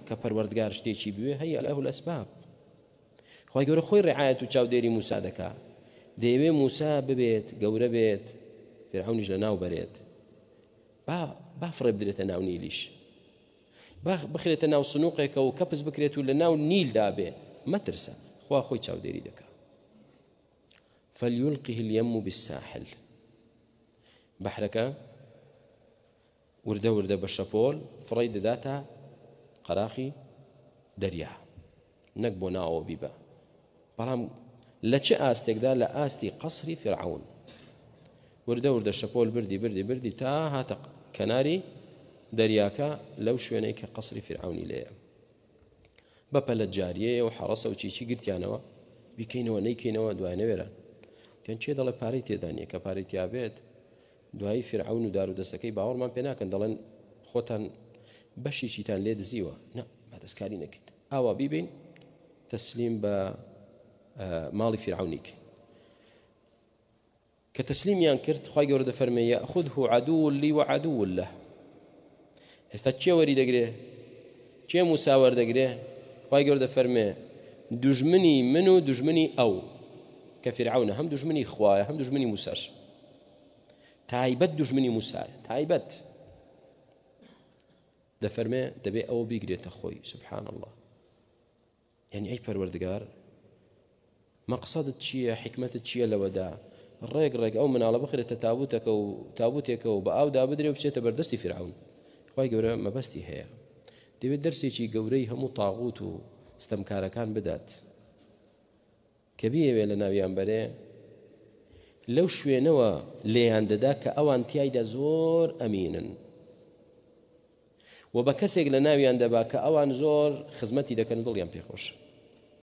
کە پەروەردگار شتێکی بوێ هەیە له الاسباب. خوای گەورە خۆی ڕعایەت و چاودێری موسا دەکا، دەیەوێ موسا ببێت گەورە بێت، فیرعەونیش لە ناو بەرێت. با با فڕێ بدرێتە ناو نیلیش، با بخرێتە ناو سنوقێکە و کەپس بکرێت و لە ناو نیلدا بێ. مەترسە، خوا خۆی چاودێری دەکا. فلیلقه الیم بالساحل، بەحرەکە وردە وردە بە شەپۆل فڕێی دەداتە قەراخی دەریا، نەک بۆ ناوەوە بیبە، بەڵام لە چ ئاستێکدا؟ لە ئاستی قەسری فیرعەون. وردە وردە شەپۆل بردی بردی بردی تا هاتە کەناری دەریاکە، لەو شوێنەی کە قەسری فیرعەونی لێیە. بە پەلە جاریەیە و حەڕەسە و چیچی گرتیانەوە، بیکەینەوە نەیکەینەوە دوای نەوێران. تێن چێ دەڵێ پارەی تێدا نییە، کە پارەی تیابێت دوایی فیرعەون و دارودەستەکەی باوەڕمان پێ ناکەن، دەڵێن خۆتان بەشێکیتان لێ دزیوە، نا با دەستکاری نەکەین، ئاوا بیبین تەسلیم بە ماڵی فیرعەونی کەین. کە تەسلیمیان کرد خوای گەورە دەفەرمێ یأخذه عدو لی وعدو له. ئێستا کێ وەری دەگرێ؟ کێ موسا وەردەگرێ؟ خوای گەورە دەفەرمێ دوژمنی من و دوژمنی ئەو، کە فیرعەونە، هەم دوژمنی خوایە هەم دوژمنی موساش. تایبەت دوژمنی موسایە، تایبەت دەفەرمێ دەبێ ئەوە بیگرێتە خۆی. سبحان الله. یعنی ئەی پەروەردگار مەقسەدت چییە، حیکمەتت چییە لەوەدا ڕێک ڕێک ئەو مناڵە بخرێتە تابوتەکە و تابوتێکە و بە ئاودا بدرێ و بچێتە بەردەستی فیرعەون؟ خوای گەورە مەبەستی هەیە، دەبێت دەرسێکی گەورەی هەموو تاغوت و ستەمکارەکان بدات. کە بیەوێ لە ناویان بەرێ لەو شوێنەوە لێیان دەدا کە ئەوان تیایدا زۆر ئەمینن و بە کەسێک لە ناویان دەبا کە ئەوان زۆر خزمەتی دەکەن و دڵیان پێخۆش.